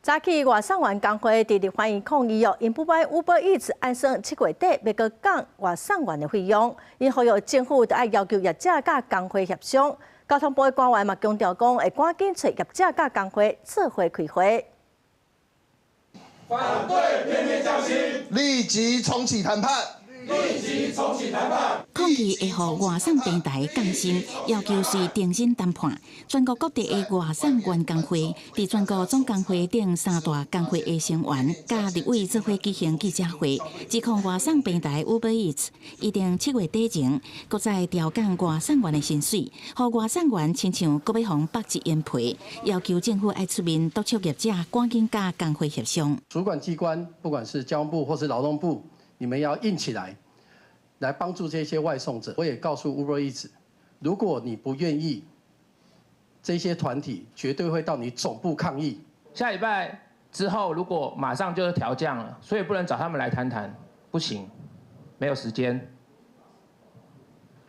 早起外送員工會佇立法院抗議哦，𪜶不滿 Uber Eats 按算7月底欲閣降外送員的費用，𪜶呼籲政府著愛要求業者佮工會協商。交通部的官員嘛強調講，會趕緊揣業者佮工會做伙開會。反對偏偏降薪，立即重啟談判。立即重啟談判。抗議會予外送平台降薪，要求隨停薪談判。全國各地的外送員工會，佇全國總工會等三大工會的成員，佮立委做伙舉行記者會，指控外送平台 Uber Eats 預定7月底前，閣再調降外送員的薪水，予外送員親像閣欲予縛一煙皮，要求政府愛出面督促業者趕緊佮工會協商。主管機關，不管是交通部或是勞動部，你們要硬起來，來幫助這些外送者。我也告訴 Uber Eats，如果你不願意，這些團體絕對會到你總部抗議。下禮拜之後，如果馬上就是調降了，所以不能找他們來談談，不行，沒有時間。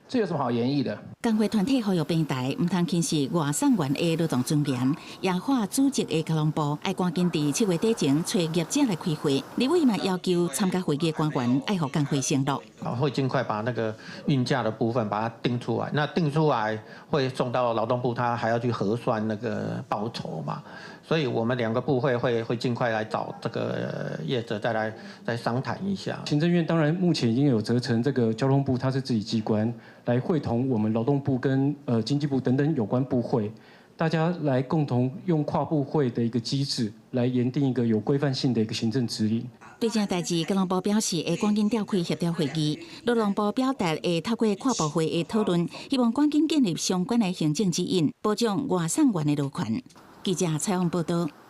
這有什麼好研議的？工會團體呼籲平台毋通輕視外送員的勞動尊嚴，也喊主責的交通部愛趕緊佇7月底前揣業者來開會。立委嘛要求參加會議的官員愛予工會承諾。會盡快把那個運價的部分把它定出來。那定出來會送到勞動部，他還要去核算那個報酬嘛。所以我們兩個部會會盡快來找這個業者再來再商談一下。行政院當然目前已經有責成這個交通部，它是自己機關來會同我們勞動部跟經濟部等等有關部會，大家來共同用跨部會的一個機制來研訂一個有規範性的一個行政指引。對這代誌，交通部表示會趕緊召開協調會議，勞動部表達會透過跨部會的討論，希望趕緊建立相關的行政指引，保障外送員的勞權。記者採訪報道。